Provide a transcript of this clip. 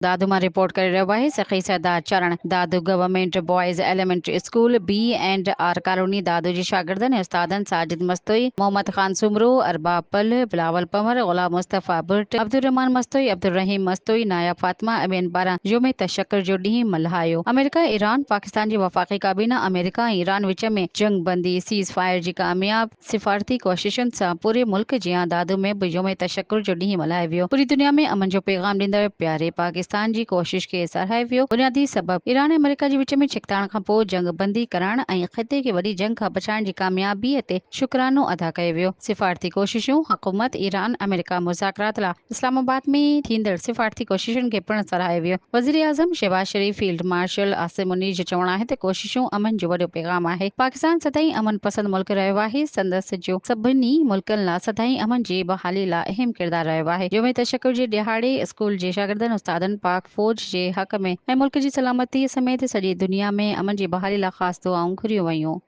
دادو مان رپورٽ ڪري رهيو آهي Sakhi Sardar Charan, Dadu government boys elementary school B and R colony Dadu جي شاگردن ۽ استادن ساجد مستوئي، محمد خان سومرو، ارباب پلهه، بلاول پنور، غلام مصطفيٰ ڀٽ، عبدالرحمان مستوئي، عبدالرحيم مستوئي، ناياب فاطمه ۽ ٻين پاران يوم تشڪر جو ڏينهن ملهايو. آمريڪا ايران پاڪستان جي وفاقي ڪابينا آمريڪا ۽ ايران وچ ۾ جنگ بندي، سيز فائر، جي ڪامياب سفارتي ڪوششن سان پوري ملڪ جيان دادو ۾ به يوم تشڪر جو ڏينهن ملهايو ويو. پوري دنيا ۾ امن جو پيغام ڏيندڙ پياري پاڪستان جي ڪوشش کي ساراهيو ويو. بنيادي سبب ايران ۽ آمريڪا جي وچ ۾ ڇڪتاڻ کانپوء جنگ بندي ڪرائڻ ۽ خطي کي وڏي جنگ کان بچائڻ جي ڪاميابي تي شڪرانو ادا ڪيو ويو. سفارتي ڪوششون حڪومت ايران آمريڪا مذاڪرات لا اسلام آباد ۾ ٿيندڙ سفارتي ڪوششن کي پڻ ساراهيو ويو. وزيراعظم شهباز شريف فيلڊ مارشل عاصم منير جو چوڻ آهي ته ڪوششون امن جو وڏو پيغام آهي، پاڪستان سدائين امن پسند ملڪ رهيو آهي، سندس جو سڀني ملڪن لا سدائين امن جي بحالي لا اهم ڪردار رهيو آهي. يوم تشڪر جي ڏهاڙي اسڪول جي شاگردن، استادن پاڪ فوج جي حق ۾ ۽ ملڪ جي سلامتي سميت سڄي دنيا ۾ امن جي بحالي لا خاص دعائون گهريون ويون.